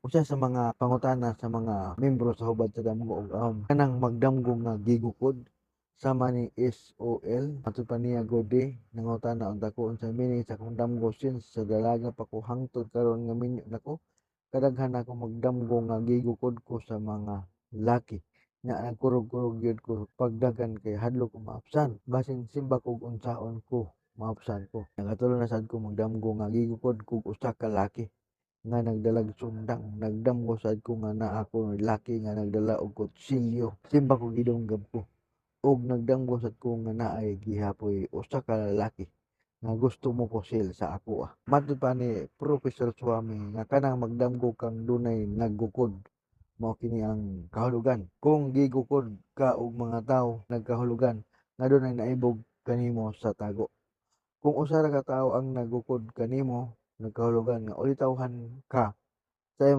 Usa sa mga pangutana sa mga membro sa Hubad sa Damgo og Ahom, kanang magdamgo nga gigukod sama ni SOL. Matud pa niya Gode, nangutana unta ko unsay meaning sa akong damgo since sa dalaga pa ko hangtod karon nga minyo nako. Kadaghan ako magdamgo nga gigukod ko sa mga laki. Nga nagkurog-kurog gyud ko pagdagan kay hadlok ko maapsan. Basin simba kog unsaon ko, maapsan ko. Nakatulo na sad ko magdamgo nga gigukod kog usa ka laki nga nagdalag sundang. Nagdamgo sad ko nga naa ko laki nga nagdala og kutsilyo. Simba ko gidunggab ko. Og nagdamgo sad ko nga naay gihapoy usa ka lalaki nga gusto mo pusil sa akoa. Matud pa ni Professor Swami nga kanang magdamgo kang dunay naggukod, mao kini ang kahulugan. Kung gigukod ka og mga tawo, nagkahulugan nga dunay naibog kanimo sa tago. Kung usa ra ka tawo ang nagukod kanimo, nagkahulugan nga ulitawhan ka.